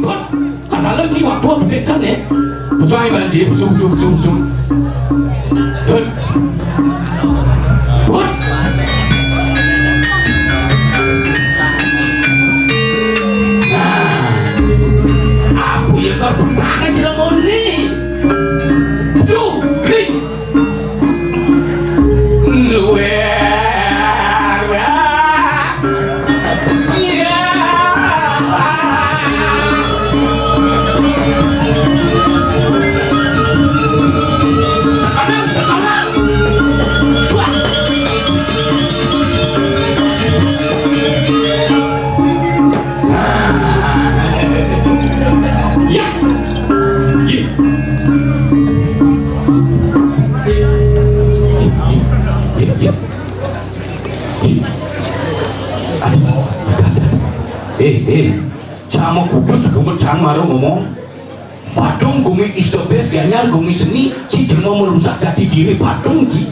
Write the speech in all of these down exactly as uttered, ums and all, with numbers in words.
Wah, kalau ci waktu bedek sana, besai banjir, sum, sum, sum, sum. Hut. Hut. Nah, aku ya kau tangan jelemoni. Su, ring. Luar. Ya. Ye. Ye, ye. Aduh. Eh, eh. Sama kudus, gumi cang maro ngomong. Badung gumi is the best, Gianyar gumi seni, ci jelema merusak jati diri Badung, ci.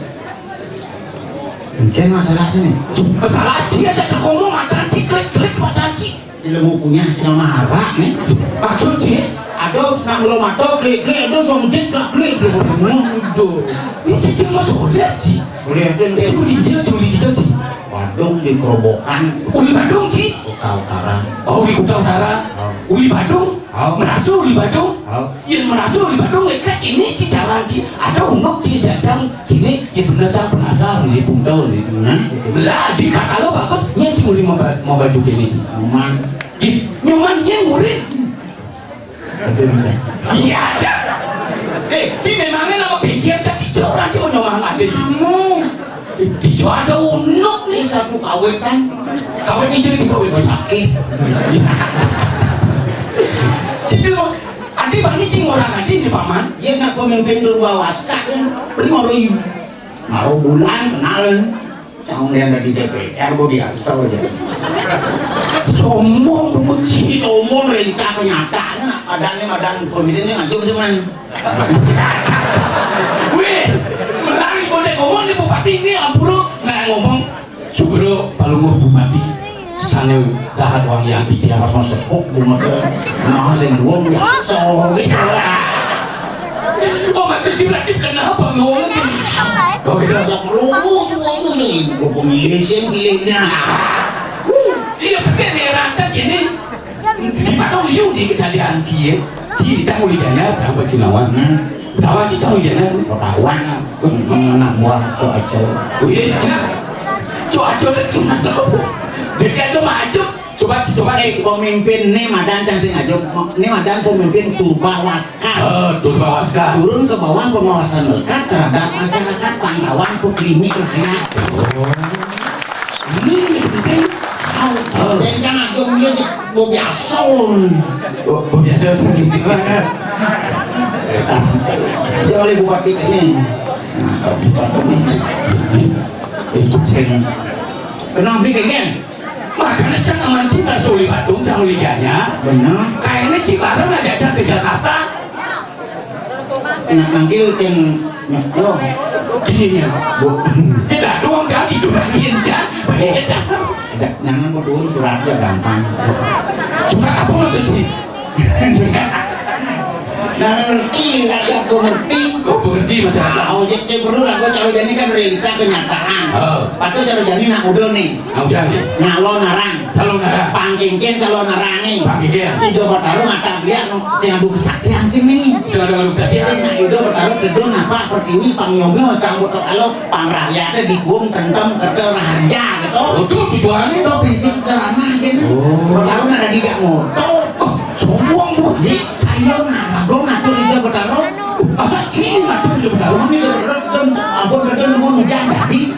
Mungkin masalahnya nih. Masalah ci aja tak ngomong, mata ci klik-klik, mata ci. Ilmu punya sing marah nih. Maksud ci? Aduh, nak melo mata klik-klik, aduh, somjit gak klik, aduh. Ini ci jelema sulit, ci. Boleh aja nih. Curi dia, curi dia, ci. Badung di Kerobokan. Uli Badung, ci. Kota Utara. Oh, di Kota Utara. Oh. Uli Badung. Oh. Merasu uli Badung. Oh. Yang merasu uli Badung, ya, kan ini ci jalan, ci. Ada unuk, ci, jajang, kini, ya, bener, cang, penasar nih, puntel nih. Nah. Lah, di kata lo bagus, nya ci uli mau ba-, mau baju kini. Aman. Ih, nyoman nya murid. Iya, ada. Eh, ci memangnya nama pikir tapi orang ci mau nyomang ada. Kamu. Eh, di ada unuk nih. Ini satu kawetan. Kawet ini jadi kawet sakit. Jadi lo, adi bang ini orang adi nih, Paman. Iya, nak pemimpin dua waska. Lima ribu. Mau bulan kenal. Cang dia ada di D P R, gua biasa aja. Sombong, benci. Ini sombong, realita kenyataan. Nah, padahal ini madan pemimpinnya ngajum cuman. Wih, melangi boleh ngomong di bupati ini, ampura, nggak ngomong. Sugro, palungguh bupati, sana dahat wang yang pitian. Pas masuk, oh, gua mah, nah, sing dua, ya, sorry. Oh, maksud Ibrahim kenapa ngomong gitu? Oh, gitu. Nggak perlu ngomong nih, gua pemilih sih yang pilihnya. Iya, pasti ada yang rata gini. Di mana liu di kejadian cie? Ci, kita mau ditanya, berapa Cinawan? Hmm. Berapa ci tahu ya, kan? Berapa? Hmm, anak buah Cok Acel. Oh, iya, Cina. Cok Acel, Cina. Jadi ada mah Acel. Coba, coba. Eh, pemimpin nih madan cang sing aja. Nih madan pemimpin Turba Waskar. Oh, Turba Waskar. Turun ke bawah pengawasan melekat terhadap masyarakat, pantauan puklimik rakyat. Oh. Ini yang penting. Tahu. Oh. Dan cang aja dia di mau biasa. Oh, mau biasa. Dia oleh bupati ini. Nah, kalau bupati ini. Itu sing. Kenapa bikin? Makanya cang aman cang suli Badung, cang uli Gianyar. Benar. Kayaknya ci bareng aja cang ke Jakarta. Enak nangkil ceng nyok. Ini nih, Bu. Tidak doang kan itu bagian cang. Bagian cang. Jangan mau turun suratnya gampang. Surat apa maksudnya? Nah, ngerti, nggak siap gua ngerti. Oh, ngerti masalah. Oh, cek, cek perlu lah, gua cari jadi kan realita kenyataan. Oh. Patut cari jadi nak muda nih. Ah, udah nih. Nyalon arang. Calon arang. Pangkingkin calon arang nih. Pangkingkin. Ido Batara ngata dia no, sing adu kesaktian sini. Sing adu kesaktian. Sing nak Ido Batara kedon apa pertiwi pangyoga kamu tak kalau pangrakyatnya dikung tentem kerja raharja gitu. Oh, itu tujuannya. Itu prinsip sederhana aja nih. Oh. Batara ada di motor. Oh, sombong, Bu. Iya. Saya mah, Bagong ngatur Ida Betara. Masa cing ngatur Ida Betara? Ini Ida Betara, ampun, Betara mau hujan tadi.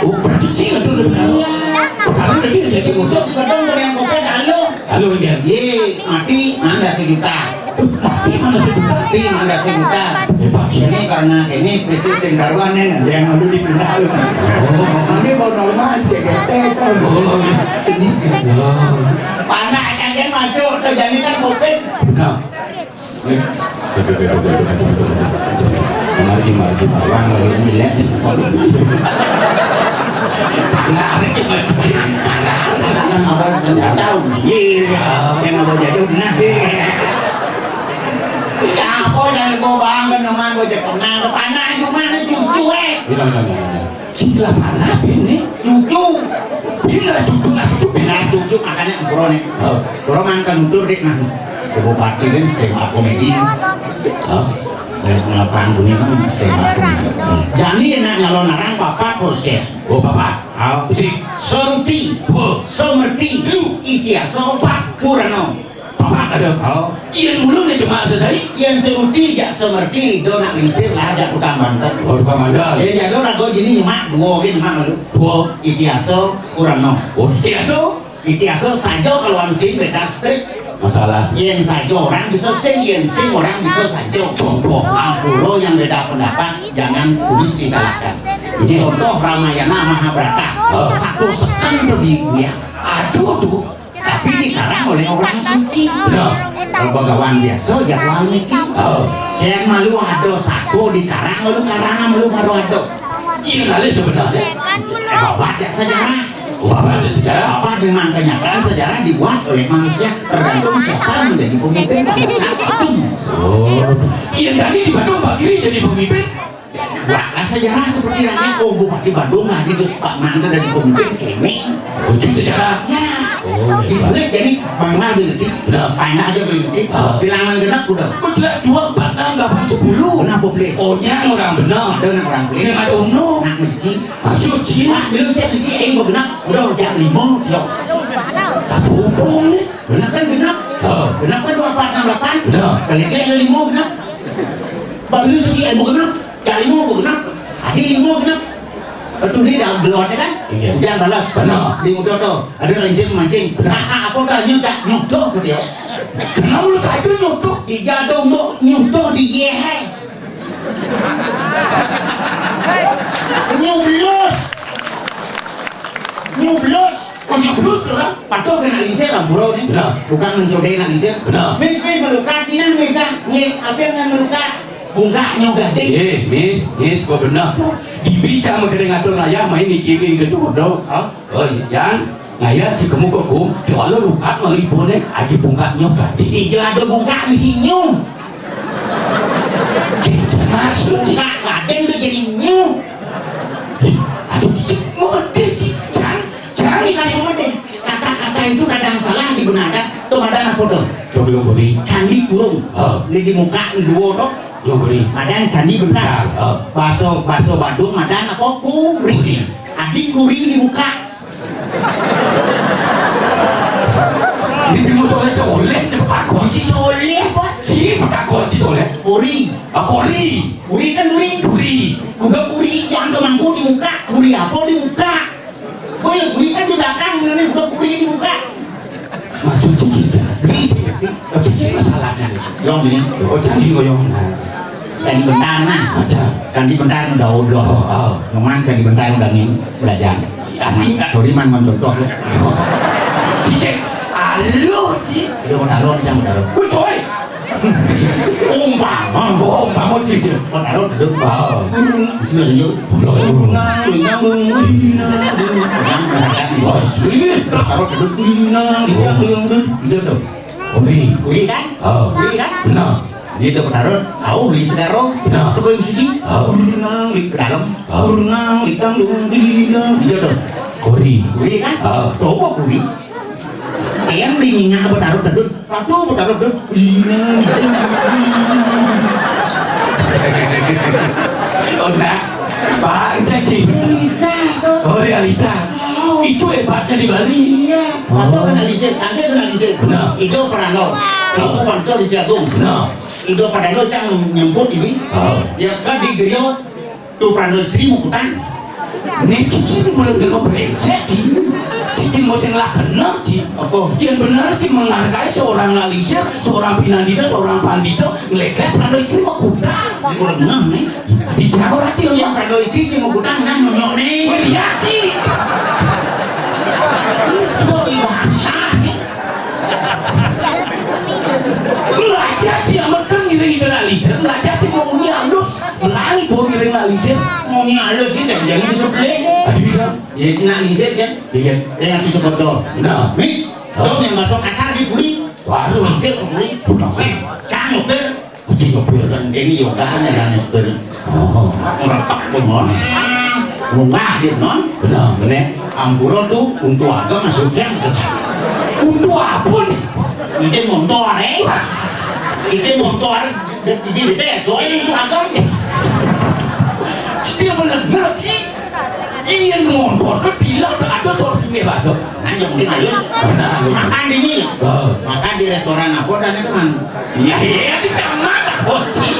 Oh, berarti cing ngatur Ida Betara. Iya. Betara udah dia jadi motor. Betara beri yang kopet, halo. Halo, iya. Ye, mati, mana sejuta? Mati mana sejuta? Mati mana sejuta? Hebat. Ini karena ini fisik sing karuan nih, ada yang lalu dipindah lu. Oh. Ini mau normal, C G T itu. Oh, iya. Ini. Oh. Panak kan dia masuk, terjadi kan kopet. Nah. Mari, mari, mari. Orang lagi lihat di sekolah. Nggak ada yang maju. Pasangan abang nggak tahu. Iya. Yang Jadi udah sih. Apa yang gua bangga dengan gua jadi tenang. Panah cuma cucu, eh. Bilang, bilang, bilang, bilang. Sing lah panah ini. Cucu. Bila cucu, nggak cucu, bila. Nah, cucu, makanya ampura nih. Oh. Ampura mangkang nutur, Dik, nah. Bupati kan stand up comedy. Oh. Eh, malah panggung kan stand up comedy. Jadi enak nyalon orang papat proses. Oh, papat. Oh. Sik. Seruti. Dua. Semerti. Telu. Itiaso. Pat. Purano. Papat ada. Oh. Yén mula né jemak sesai. Yén seruti jak semerti, do nak lingsir lah jak tukang banten. Oh, tukang banten. Ya, jado rago jini nyemak dua gé nyemak malu. Dua. Itiaso, Purano. Oh, itiaso. Itiaso sajo kalau sing beda strik. Masalah. Yén sajo orang bisa sing, yén sing orang bisa sajo. Contoh. Ampura yang beda pendapat, jangan tulis disalahkan. Iya. Contoh Ramayana Mahabharata. Oh. Satu seken tuh di dia. Aduh tuh. Tapi dikarang oleh orang suci. Benar. Bagawan biasa jadwal niki. Oh. Cén malu ado sako dikarang, malu karang malu baru ado. Iya, kali sebenarnya. Eh, bawa aja sejarah. Bawa aja sejarah. Apa memang kenyataan sejarah dibuat oleh manusia, tergantung siapa menjadi pemimpin pada saat itu. Oh. Iya, tadi di Badung Pak Giri jadi pemimpin. Buatlah sejarah seperti rakyat. Oh, Bupati Badung lah gitu, Pak Manda dan pemimpin kene. Ujuk sejarah. Ya. Oh, hebat. Ditulis jadi Bang Mal berarti. Benar. Pandak aja berarti. Ah. Bilangan genap udah. Kok jelas dua, empat, enam, delapan, sepuluh. Benar, Boble. Oh, nyang orang benar. Ada nak orang Boble. Sing ada umno. Nak rezeki. Masuk, Ci. Pak, belum siap rezeki, eh, mau genap. Udah, jam lima, yo. Apa hubung ni? Genap kan genap. Ah. Genap kan dua, empat, enam, delapan. Benar. Kali-kali ada lima genap. Pak, belum rezeki, eh, mau genap. Cak limo, bu, genep. Adi limo, genep. Betul ni dah belum ada kan? Iya. Hujan balas. Benar. Di muda tu. Ada nak izin mancing. Benar. Ah, ah, apa dah nyu tak nyutuh ke dia? Kenapa lu saja nyutuh? Tiga tu untuk nyutuh di ye hai. Nyublus. Nyublus. Oh, nyublus orang. Patuh kena linsir lah, bro ni. Benar. Bukan mencodai nak linsir. Benar. Mis, mis, melukat sini, mis, ah. Ni, apa yang nak melukat? Bungkaknyo gadé. Eh, Mis, Mis, kok bener. Dibi cang makan ngatur ngayah main iki iki gitu, bro. Hah? Oh, Jan, ngayah di kemu kok, Kum. Di wala lukat mari pun, eh. Adi bungkaknyo gadé. Ijo ado bungkak di sinyo. Maksud bungkak gadé udah jadi nyu. Aduh, cik, mode ki, Jan. Candi kali ngomong deh, kata-kata itu kadang salah dibenarkan. Tuh madan apa tuh? Coba lu beri. Candi kurung. Oh. Ini di muka dua tuh. Lu beri. Madan candi bentar. Oh. Baso, baso Badung madan apa? Kuri. Kuri. Adi kuri di muka. Ini timu soleh soleh nih, Pak. Kunci soleh apa? Si Pak, kunci soleh. Kuri. Ah, kuri. Kuri kan duri. Duri. Udah kuri, jangan ke mangku di muka. Kuri apa di muka? Woi, kuwi kan di belakang, ini udah kuwi dibuka. Maksud sih gitu. Bisa ngerti. Oke, oke, masalahnya. Yong ini. Oh, cari kok, Yong. Nah. Cari bentar, nah. Aja. Cari bentar udah, udah. Oh, oh. Cuman cari bentar udah ngin belajar. Iya, iya. Sorry, man, mencontoh. Cicek. Halo, Ci. Udah, udah, udah, udah. Wih, coy. Umpama. Oh, umpama, Ci. Kok taruh duduk. Oh. Guru. Sini aja. Loh. Guru nang, guru nang, guru nang, guru nang. Misalkan, bos. Ini. Taruh duduk, guru nang, guru nang, guru nang. Gitu tuh. Uli. Uli kan? Oh. Uli kan? Benar. Dia tuh taruh, tahu uli segaro. Benar. Tuh kalau suci. Oh. Guru nang, di ke dalam. Oh. Guru nang, di dalam, guru nang. Gitu tuh. Kuri. Kuri kan? Oh. Coba kuri. Yang di nyingak apa taruh tedut? Patuh apa taruh tedut? Lina. Oh, enggak. Pak, enggak, Ci. Lita, tuh. Oh, realita. Oh. Itu hebatnya di Bali. Iya. Oh. Patuh kena lisin, tangke kena lisin. Benar. Ijo perangau. Aku kontrol di Siagung. Benar. Ijo padano cang nyemput ini. Oh. Ya kan di Gerio. Tuh, Prando Sri Mukutan. Nek Cici ini belum kena brengsek, Ci. Cici mau sing lah kena, Ci. Apa? Yang benar, Ci, menghargai seorang lalisir, seorang pinandita, seorang pandita, ngelekat Prando Sri Mukutan. Ini kurang ngeh, nih. Di Jawa Racil, ya. Prando Sri Mukutan, nah, nonyok, nih. Oh, iya, Ci. Ini seperti bangsa, nih. Belajar, Ci, amat kan ngiring-ngiring lalisir, belajar, Ci, mau bunyi halus. Belangi bau miring nak lincir. Mau ni halus ni, jangan, jangan disebelih. Ada bisa. Ya, nak lincir kan? Iya. Ya, aku sebut dong. Nah. Mis, dong yang masuk asal di kulit. Waduh, masih kuri. Cang, mobil. Kucing mobil. Dan ini yoga kan ada nih, supir. Oh. Ngerepak pun, non. Munggah dia, non. Benar, benar. Ampura tuh, untuk agama sudah. Untuk apa nih? Ini motor, eh. Ini motor. Jadi beso ini untuk agama. Dia benar, sih. Iya, motor tuh bilang tak ada solusinya, Baso. Nah, yang penting halus. Benar, halus. Makan dini. Oh. Makan di restoran apa dan itu, man? Iya, iya, di mana? Kunci.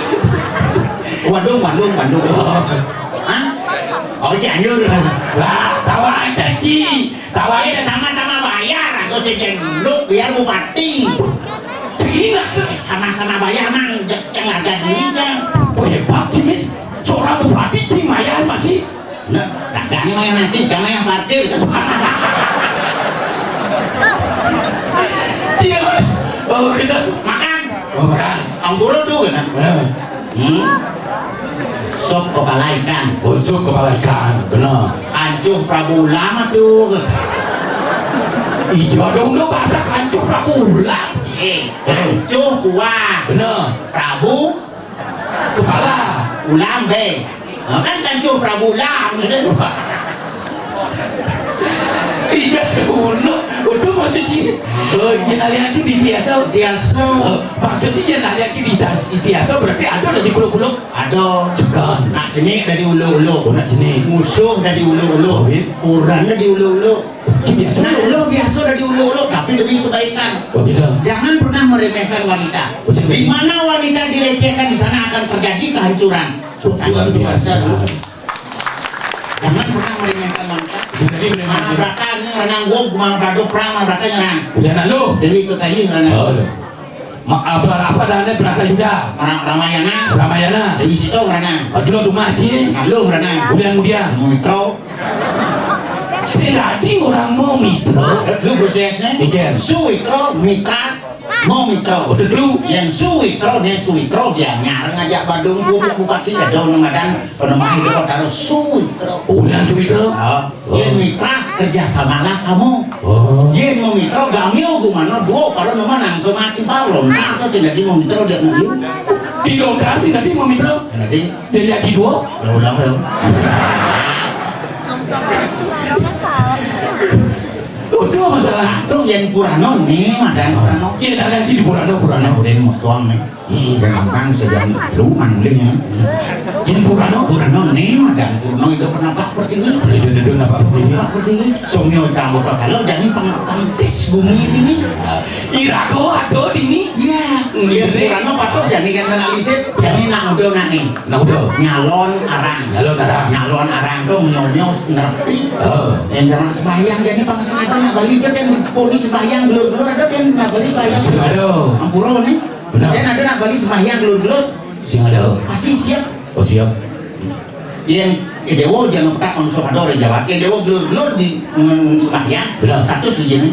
Bandung, Bandung, Bandung. Oh. Hah? Oh, Cianjur. Wah, tahu aja, Ji. Tahu aja. Sama-sama bayar atau sejen lu biar bupati. Segini. Sama-sama bayar, man. J-, yang harga diri, Jang. Oh, hebat, Ji, Mis. Seorang bupati, Ji, bayar masih. Nah, kadang mah yang nasi, jangan yang parkir. Iya. Oh, gitu. Makan. Oh, makan. Angguru tuh, gitu. Nah. Hmm. Sop kepala ikan. Oh, sop kepala ikan. Benar. Kancuh Prabu Ulam tuh. Iya dong, lo bahasa kancuh Prabu Ulam. Eh, kancuh kuah. Benar. Prabu kepala. Ulam be. Nah, kan kancuh Prabu Ulam. Iya, uno. Udah maksudnya. Oh, iya, alih aja di tiasa. Tiasa. Oh, maksudnya iya, alih aja di sa-, di tiasa berarti ada udah di kuluk-kuluk. Ada. Cekan. Nak jenik dari ulu-ulu. Oh, nak jenik. Musuh dari ulu-ulu. Oh, iya. Orang dari ulu-ulu. Biasa. Nah, lo biasa dari ulu-ulu, tapi demi kebaikan. Oh, gitu. Jangan pernah meremehkan wanita. Oh, siap. Di mana wanita dilecehkan, di sana akan terjadi kehancuran. Luar biasa. Jangan pernah meremehkan wanita. Jadi meremehkan. Mana beratan ni renang gua, mana berado perang, mana beratan nyerang. Udah, nak lu. Dewi kekayi renang. Oh, udah. Ma-, apa, apa dah ada berata Yuda? Ra-, Ramayana. Ramayana. Dewi Sito renang. Aduh, lu mah, Ci. Nah, lu renang. Ulian, ulian. Muitro. Sing dadi orang mau mitra. Lu prosesnya. Iya. Suitro, mitra, mau mitra. Udah dulu. Yang Suitro, dia Suitro, dia nyarang aja Badung, gua bupati, ya dong, nama dan penemah itu kok taruh Suitro. Ulian Suitro. Oh. Oh. Yang mitra, kerjasamalah kamu. Oh. Yang mau mitra, gamio gumano, dua, kalau nama langsung mati balon. Nah, terus yang dadi mau mitra, dia nanti. Di lontar sih dadi mau mitra. Yang dadi. Dia jadi dua. Lah, ulang, ya. Udah masalah. Tuh, yang Purano nih, madan Purano. Iya, ada sih di Purano, Purano. Udah mau tuang nih. Hmm. Gampang saja lu manulihnya. Yang Purano? Purano nih, madan Purano itu kenapa seperti ini? Itu, itu kenapa seperti ini? Kenapa seperti ini? Somyo campur kalau jadi peng-, pengkis bumi ini. Irago atau dini? Iya. Hmm, iya, jadi Purano patut jadi yang analisis, jadi nak udah nak nih. Nah, udah. Nyalon arang. Nyalon arang. Nyalon arang tuh nyonyo nerepi. Oh. Yang zaman sembahyang jadi bangsa ada nak balik, kan yang poni sembahyang dulu-dulu ada kan nak balik sembahyang. Sing ada. Ampura nih. Benar. Kan ada nak balik sembahyang dulu-dulu. Sing ada. Pasti siap. Oh, siap. Yang, eh, dewa jangan tak manusia pada orang Jawa. Eh, dewa dulu-dulu di, mm, sembahyang. Benar. Status di sini.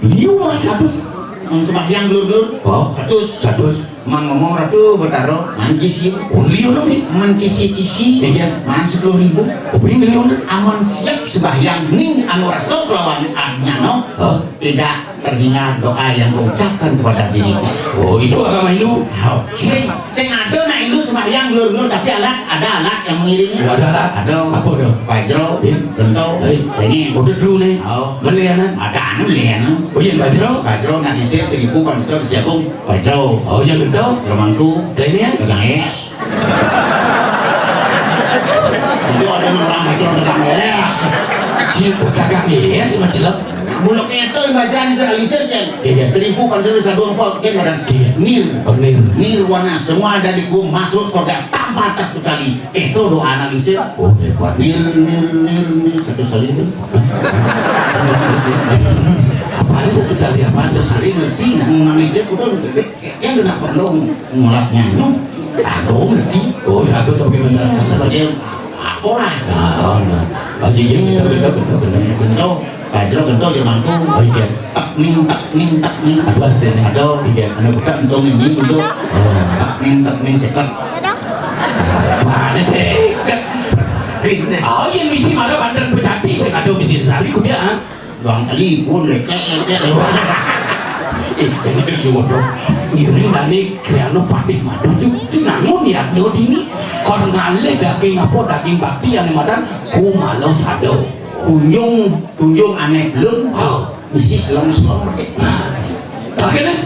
Liu mah status. Mm, sembahyang dulu-dulu. Oh. Status. Status. Mang ngomong Ratu Betaro, man kisi. Oh, liu no ni. Man kisi-kisi. Iya. Man sepuluh ribu. Oh, ini liu no. Aman siap sembahyang ning anu rasa kelawan adnyano. Hah? Tidak terhingga doa yang kau ucapkan kepada diriku. Oh, itu agama Hindu. Oh, sing, sing ada nak Hindu sembahyang dulu-dulu, tapi alat, ada alat yang mengiringi. Oh, ada alat. Ada. Apa tu? Bajro, iya. Gento, iya. Ini. Oh, tu dulu ni. Oh. Melianan. Ada anu melianan. Oh, iya, bajro. Bajro nak isi seribu kan kita siapung. Bajro. Oh, iya, gento. Lemangku. Lainnya? Dagang es. Itu ada orang itu dagang es. Si pedagang es, macam. Mulutnya itu bacaan itu alisir, Cen. Iya. Seribu kan dari satu apa, Cen, orang. Iya. Nir. Oh, nir. Nirwana, semua ada di gua masuk surga tanpa terkecuali. Itu doa analisir. Oh, hebat. Nir, nir, nir, nir, satu kali itu. Apa ada satu kali, apa ada satu kali ngerti, nah, analisir, betul. Kan udah perlu ngelapnya, no? Aku ngerti. Oh, ya, aku sampai masa. Iya, sebagai apa lah? Nah, oh, nah. Oh, iya, iya, betul, betul, betul, betul. Betul. Bajro betul ya, Bangku. Oh, iya. Tak ning, tak ning, tak ning. Aduh, ada ini. Aduh, iya. Anak budak untung ini, untuk. Oh. Tak ning, tak ning, sekat. Mana sekat? Ini. Oh, iya, misi mana banten pejati, saya kata misi sehari, kuda, ah. Bang Ali pun lecek, lecek, lewat. Eh, ini kan yo waduh. Ngiring dane kriano patih madu. Nangun ya dini. Kon ngalih daging apa, daging bakti yang madan kumalo sado. Kunjung, kunjung aneh belum. Oh. Isi selem-selem. Akhirnya,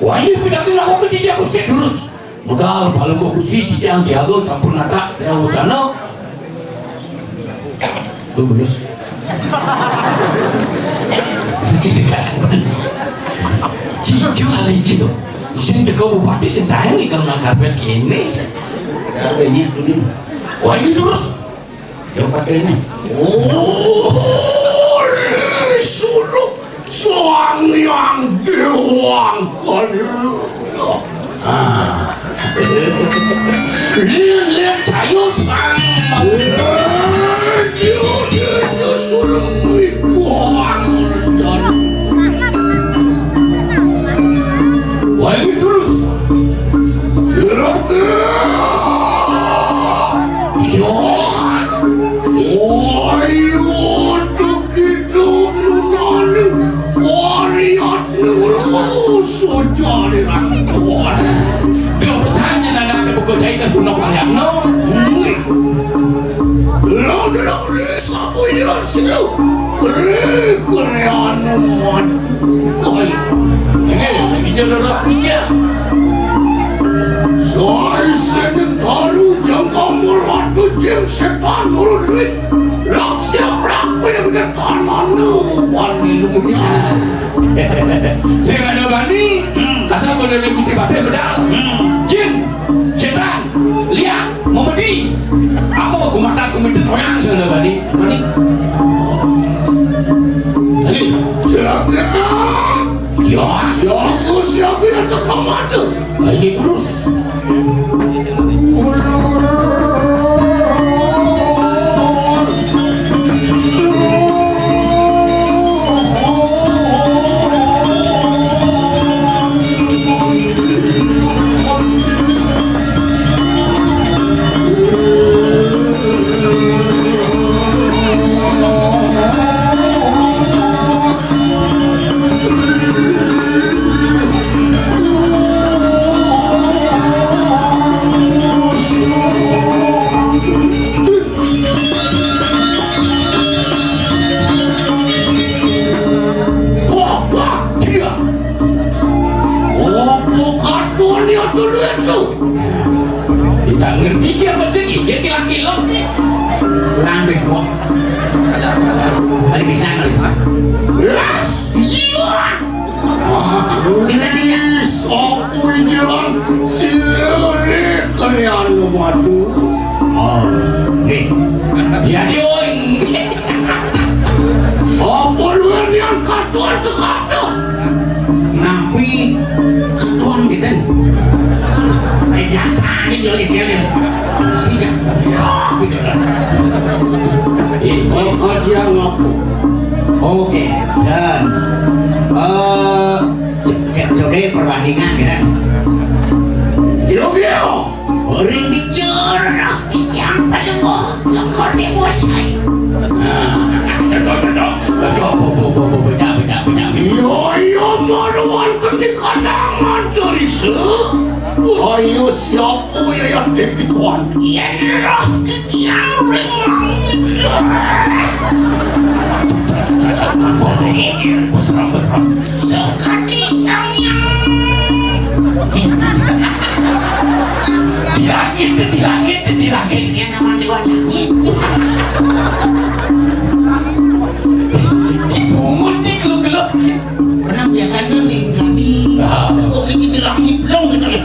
wah, ini pindah ke lakukan di dia kusik terus. Modal, kalau kau kusi, titiang siaga, campur natak, yang wacana. Tuh, bener. Cicu, cicu. Sing teko bupati, sing tayang, ikan nang karpet kene. Karpetnya, kuning. Wah, ini terus. Coba ini. Oh, suruh Sang Hyang Dewangkara. Ah. Lihat-lihat saya sang. Dia, dia, dia suruh wikuang. Wah, ini terus. Yo, ayo, tukidung nani, wariat nuru, sujari rangkuan. Dia pesannya nana ke buku jahit dan sunnah wariat no. Lo dulu, sapu ini langsung. Kere, kere, anu, mat. Koi. Ini, ini dia dah, ini dia. Sai sene taru jangka muratu jeng setan nurut duit. Lak siap lak punya gede tanah nu wani luya. Sing ada bani, kasar pada ni gusti pakai bedal. Jin, setan, liak, memedi. Apa gumatan kumite toyang sing ada bani? Bani. Hei, siap ya. Ya, ya, aku siap ya, tak mata. Lagi terus. Wah, wah, dia. Oh, bukan dunia dulu itu. Tidak ngerti siapa sih, dia kilang-kilang nih. Kurang bego. Kali bisa, kali bisa. Yes, iya. Sila dia. Sopo injelan sirere kalian madu. Oh, nih. Ya, dia, oi. Apa lu yang katuan tekata? Napi katuan gitu? Eh, biasanya jolly-jolly. Sejak ya, gitu. Eh, kok dia ngaku? Oke, dan, eh, cek, cek, coba perbandingan, gitu. Yo, yo. Orang bicara yang paling mau tengkor di bosai. Nah, betul, betul. Betul, bu, bu, bu, bu, benar, benar, benar, benar. Yo, yo, maruan pendekatan mantariksa. Ayo, siapa ya yang dikituan? Iya, roh ketiang ring langit. Besar, besar. Sekati sang yang di langit, di langit, di langit. Sing dia nama dewan langit. Dibungut, di geluk-geluk. Pernah biasa kan di Indradi. Ah. Kok ini di langit belum gitu ya?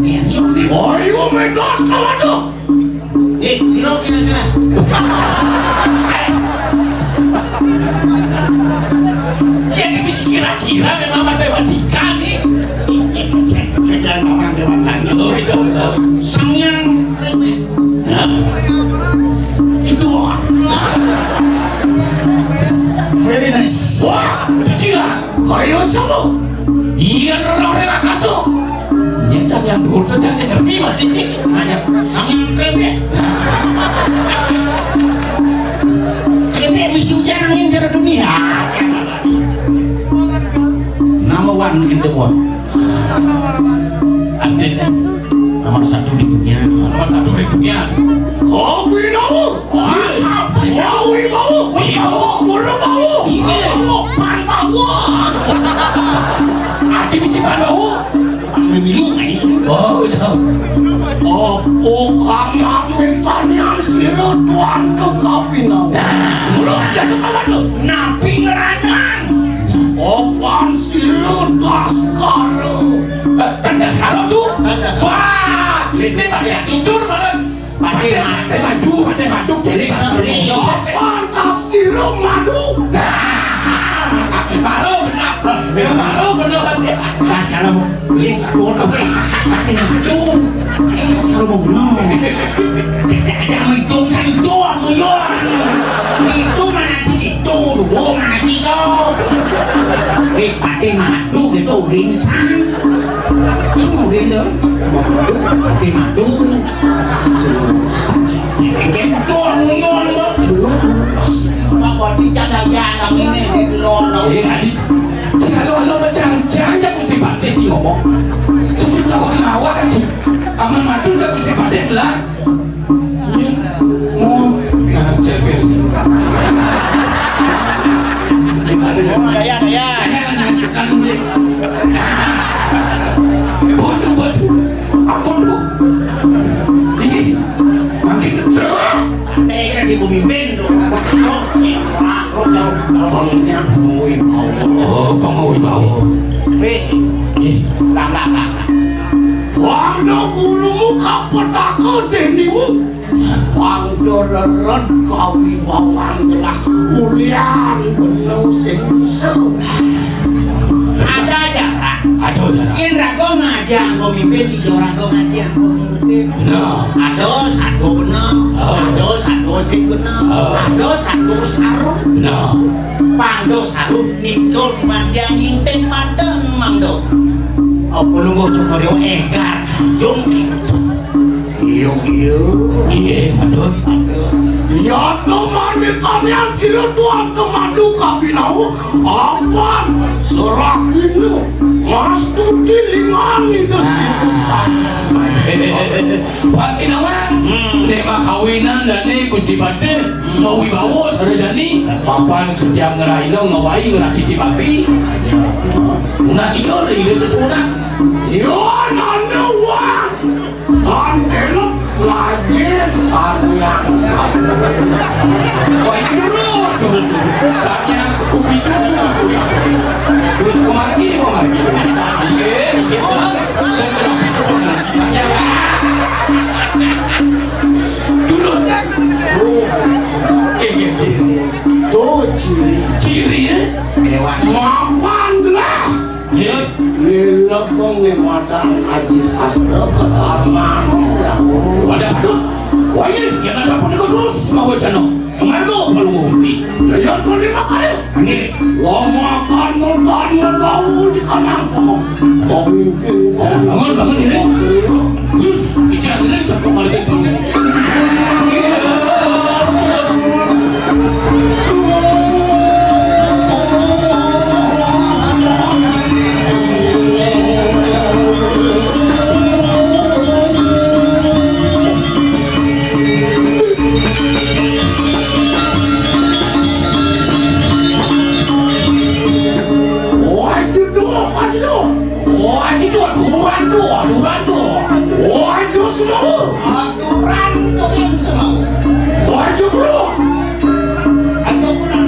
Dia ni. Wah, ibu medan kawan tu. Eh, sira kira-kira. Jadi mesti kira-kira memang matematika ni. Sedang memang dewan tanya. Oh, betul, betul. Sang yang remeh. Nah. Itu. Very nice. Wah, kira. Kaya sapa? Iya, ora, ora kaso. Yen cah yang dhuwur to cah sing ngerti, Mas Cici. Aja, sang yang krepek. Krepek mesti ujan angin cara dunia. Nah, Wan gitu, Mon. Artinya nomor satu di dunia. Nomor satu di dunia. Kopi dong. Wah, mau, mau, mau, guru mau. Iya. Mau, pan mau. Ati bisi pan mau. Milu, eh. Oh, udah. Apa kamu mitanian sira tuan ke kopi dong? Nah. Lu jadi kawan lu. Napi ngeranang. Opan sira Baskara. Eh, kan Baskara tuh. Kan Baskara. Wah, ini pakai tidur malah. Pakai madu, pakai madu. Jadi, opan sira madu. Nah, baru benar. Ya, baru benar. Baskara mau beli satu, tapi pakai madu. Eh, Baskara mau benar. Cek aja sama itu, saya itu, aku ya. Itu mana sih itu? Duh, mana sih itu? Eh, pakai madu gitu, rinsan. Ini mau rinsan. Pakai madu. Pakai madu. Pakai madu. Apa di jalan ini di luar? Eh, Adi. Kalau lo macam-macam, ya mesti pakai ngomong. Jadi kalau ngawak, aman mati, ya mesti pakai belah. Bodoh, bodoh. Apa lu? Ih, makin. Santai kan di bumi bendo. Oh, pangawibau. Wih. Ih. Lah, lah, lah, lah. Wanda gurumu kapetaka denimu. Pang dorered kawibawan gelah ulian beneng sing iso. Ada jarak. Ada jarak. Yen raga ngajang pemimpin, ijo raga ngajang pemimpin. Bener. Ada satu bener, oh, ada satu sing bener, oh, ada satu saru. Bener. Pando saru nitur mandian inting manten mangdo. Apa lungguh cokor yo egar kayung gitu. Iya, iya. Iya, betul. Iya, teman mitanian sira tuan temadu kabinau. Apan serah inu. Mas tuti lingan itu sih. Pak Kinawang, hmm, nek makawinan dane Gusti Patih, hmm, mau wibawa sarajani, papan setiap ngeraina ngawai ngerasi tibapi. Munasi cor, ini sesudah. Yo, nanda wang. Tan telep lagi sariang sastra. Wah, ini terus, terus, terus. Sariang Scooby-Doo. Terus kemari, kemari. Iya, iya. Dulu. Oh. Oke, oke, oke. Tuh ciri. Ciri, ya? Mapan lah. Iya. Nilebeng ning Aji Sastra kekarman. Wadah, aduh. Wah, iya, ya, nasa pun terus mau wacana. Kemarin tuh, kalau mau bukti. Ya, ya, tuh lima kali. Nggih. Wong makan mutan ngetahu di kanang pohon. Kok mungkin, kok. Bangun, bangun, ini. Terus, iki akhirnya bisa kembali ke dulu. Wah, itu tuh, wah, itu. Wah, itu tuh, aturan tuh, aturan tuh. Wah, itu semua. Aturan tuh yang semua. Wah, itu tuh. Aturan.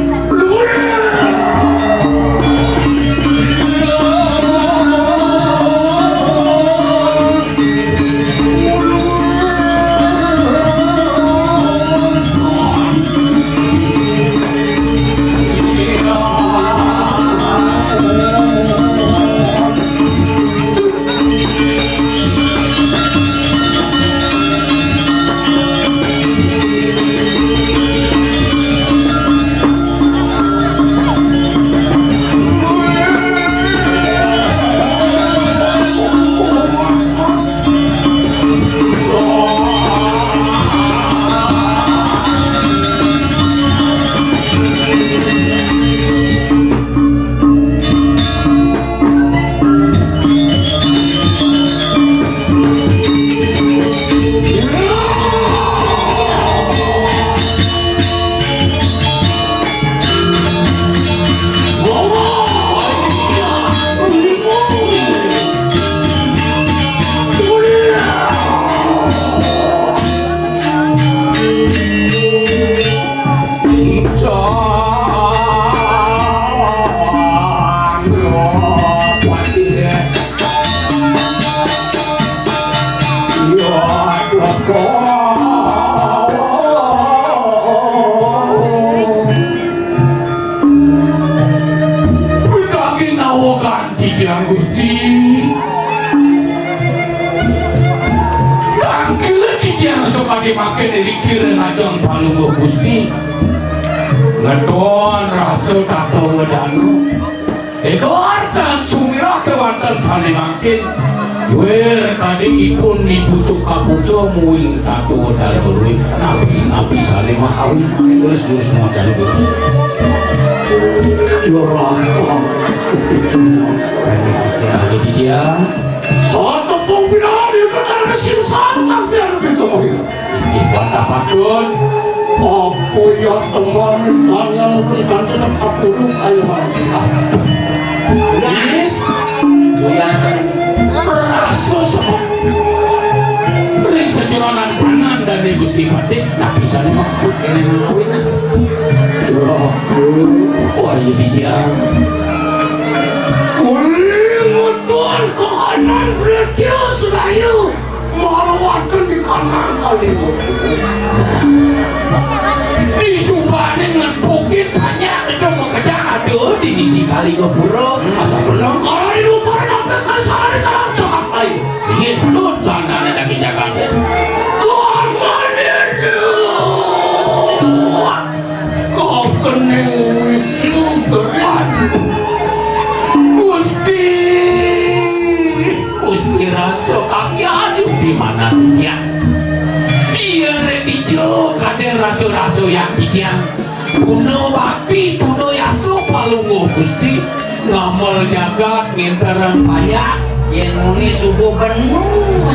Kene rikir ngajeng Palungguh Gusti. Ngeton rasa tata wedana. Ega artan sumirah kewanten sane mangkin. Wir kadi ipun ni pucuk kapuca muing tata wedana luwih napi-napi sane makawin. Terus, terus, mau cari terus. Curah, wah, itu mah. Lagi dia. Satepung pinangan di petara simsang kang biar ditemuin. Inggih, wantah patut. Apa ya teman kalian pun kanten patulung ayo mati. Yes. Rasa sepet. Ring sejuronan pangan dan di Gusti Patih, nah bisa nih maksud. Kene mawin. Ya, wah, iya dia. Uli mutur ke kanan, Britio Serayu. Malu waten di kanan kali. Di subane ngepukin banyak itu makejang ada di, di, di kali ngepura. Asa bener kalau di lupa sampai kasar di kalang cakap lain. Ingin pun sana ada di Jakarta. Tuhan Maria. Kau kening wis yu geran. Gusti, Gusti rasa kakian di mana ya? Iya, Redijo, kadang rasa-rasa yang tikian. Tuna bakti, tuna yaso palungguh Gusti. Ngamel jagat ngenteren panjak. Yen muni subuh benu.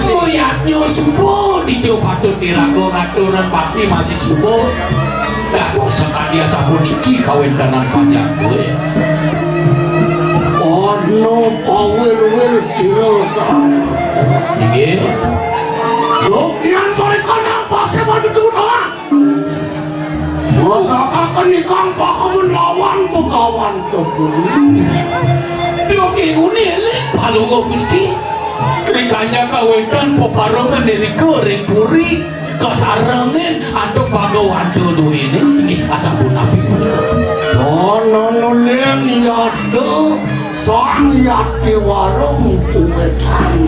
Suyatnya subuh, dijo patut diraga ngaturan bakti masih subuh. Dados sakadi asapuniki kawentenan panjak kuwi. Ana pawir-wir sira sang. Inggih. Duk yen mereka nang pasir madu temu doang. Mengatakan ikang pahamun lawan kegawan tebu. Dugi uni eling palungguh Gusti. Rikanya kawetan peparangan irika ring puri kasarengin antuk Bhagawanta duene inggih asapunapi punika. Dana nulen yada sang yati warung kuwetan.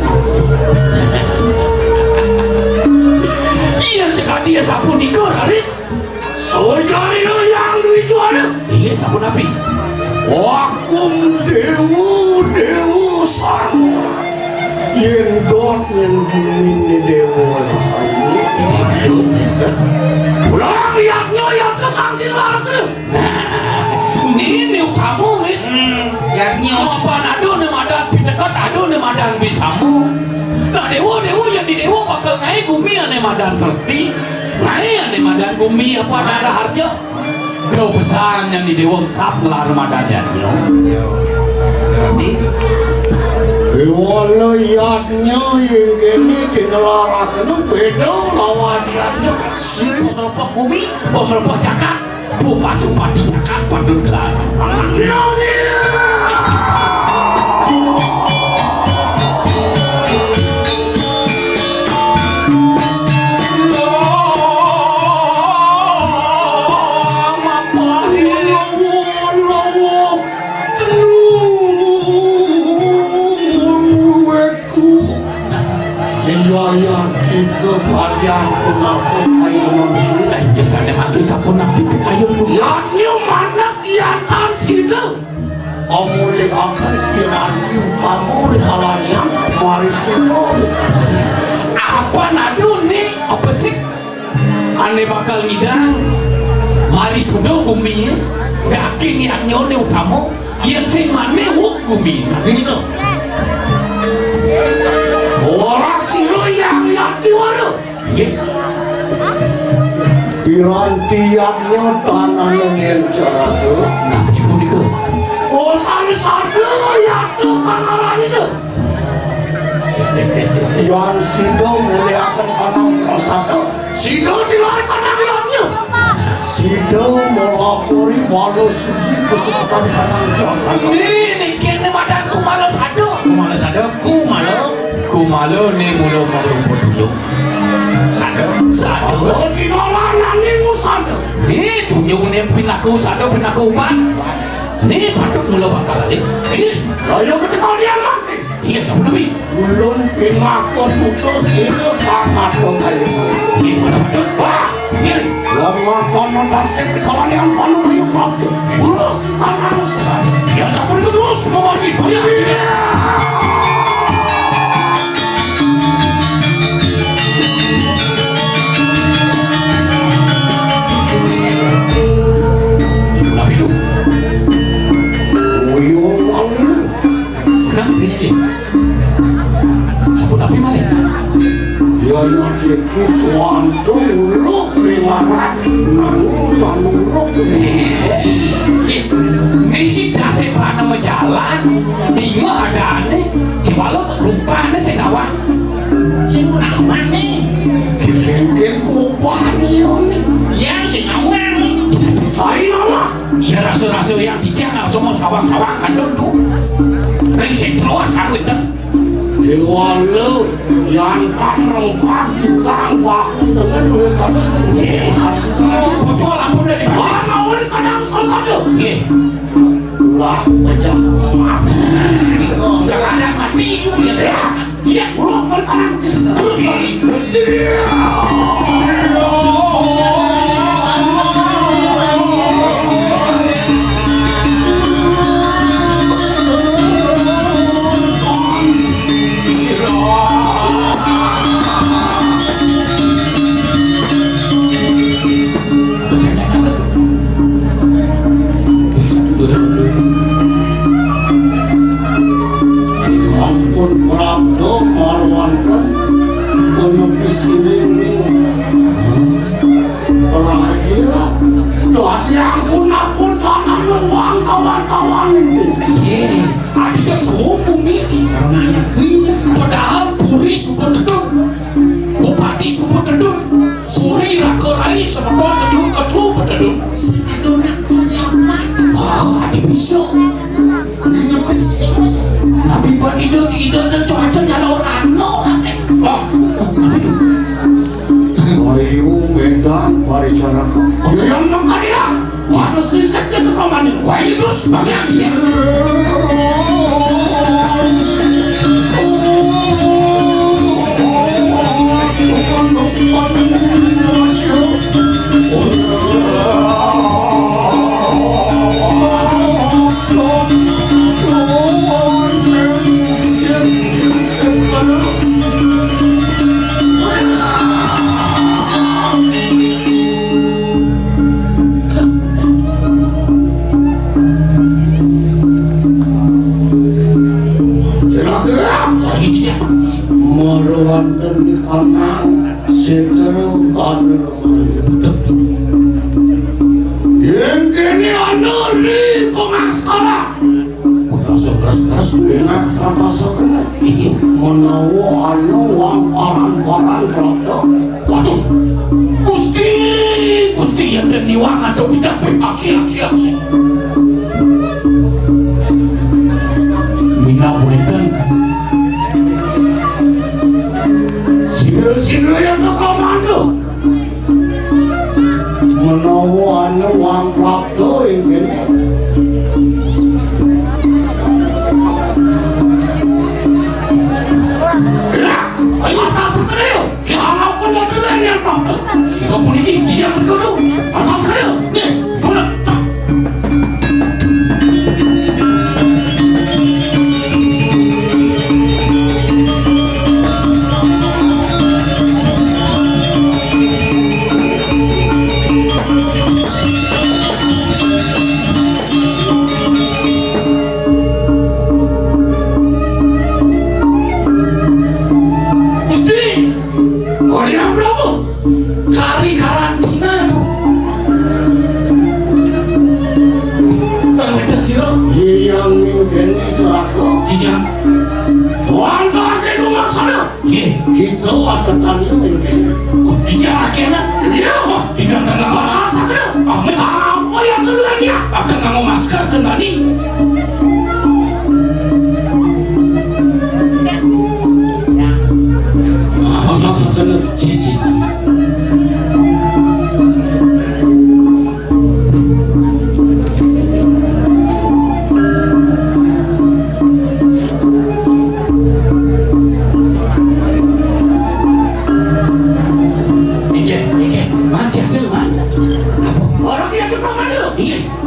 Iya sakadi asapunika raris. Sajarina yang duwi juara. Inggih sapunapi? Wakung dewa, dewa sang. Yen dot yen bumi ni dewa. Inggih, betul. Pulang yatnya, yatnya kang dilarang. Nah, ini, ini utama, wis. Hmm, yatnya. Mapan ada ne madan piteket, ada ne madan bisamu. Nah, dewa, dewa yang di dewa bakal ngae gumi ane madan terti. Nah, iya nih madan gumi apa nada harja. Do pesan yang di dewa sap ngelar madan ya. Yo. Berarti wala yatnya yang kene dinelarake nu beda lawan yatnya. Si pemelepah gumi, pemelepah jagat, bupati bupati jagat patut gelar. Nanging Iya, iya, kita bagian pengaku kayu nanti. Eh, biasanya matur sapunapi kayun, Gusti. Yatnya manak yatan sida. Amulih akan piranti utama di kalanian, mari suba di kalanian. Apa nadu ni, apa sih? Ane bakal ngidang, mari suda gumi, daging yang nyone utama, yang sing mane wuk gumi. Tapi gitu. Ora sira yang yati wara. Nggih. Piranti yatnya tanane ngen caraga. Napi punika? Oh, sami sada yatnya kang aran itu. Yan sida muliaken ana prasada, sida dilarikan anggiyatnya. Sida melapori bala suci kesukutan kanang jagat. Ini kene madan kumala sada. Kumala sada, kumala. Kumala ne mula merumpa tunjung. Sada. Sada. Dinolanane musada. Ni tunjung ne pinaku sada, pinaku ubat. Ni patut mula bakal alih. Ini. Kaya ketika dia mati. Iya, sapunapi? Ulun pinaka putus ira samata kaya mangkin. Iya, mana betul? Wah! Iya. Lamah tanah tasik dikawanian panu kayu kaptu. Buruk, karena sesat. Iya, sapunika terus, semua bagi. Iya, iya. Sapunapi itu? Uyung malu. Nah, ini, ini. Sapunapi malih? Ya, ya, iki tuan turuh liwat nanggung tanurung. Misi dasé panama jalan, inggih adané, kéwala rupané sing nawang. Sing nawang né. Kenging kupah liyané. Ya, sing nawang né. Saé nawang. Ya, rasa-rasa yang titiang nang cuma sawang-sawang kandung tu. Ring sing terus anu itu. Déwa lu, yan pamrengkak ikang bahu tengen wétan. Nggih, satu. Bocor ampun dari mana? Ana wétan kadang salah satu. Nggih. Lah, pecah mati. Jangan ada mati. Ya, ya, buruk berkanan. Terus, terus. Sampun prapta marwanten penepis iring raja. Dadi ampun-ampun tanah nuwang kawan-kawan. Iya. Adika suwung bumi iki. Karena nyepi. Padahal puri sumpah tedun. Bupati sumpah tedun. Puri raka rai semeton tedun ketelu tedun. Sing adonak menjabat. Wah, adi bisa. Nyepi sih. Tapi buat ide, ide dan cuaca nyala orang no. Wah, apa itu? Ayo medan paricaraka. Ayo yang nang kadilah. Wah, terus riset ke tuh pamaning. Wah, ini terus banyak. Kira-kira lagi tidak. Marwanten di kanang setero anu. Yang kini anu di pengaskara. Keras, keras, keras. Enak, apa sakena? Iya. Menawa ana wong paran-paran prapta. Waduh. Gusti, Gusti, yang den niwang atau tidak petak siang-siang sih. Minab wenten. Singgil-singgil yang teko mantu. Menawa ana wong prapta ing kene. Lah, ayo tas kene yo. Sampun dadi yang prapta. Sira puniki tidak berguru. Atas kene. Nih, bulat. Gusti, Gusti Prabu, kari karantina, Bu. Tan wénten sira? Iya, mingkene celaka. Iya. Wantah ake lumaksana. Nggih. Kita watetan iki mingkene. Oh, iya, ake anak. Iya. Wah, tidak ada apa-apa. Ah, wis apa ya tuh ya? Ada nganggo masker kendani. Apa sakene? Cici. Inggih.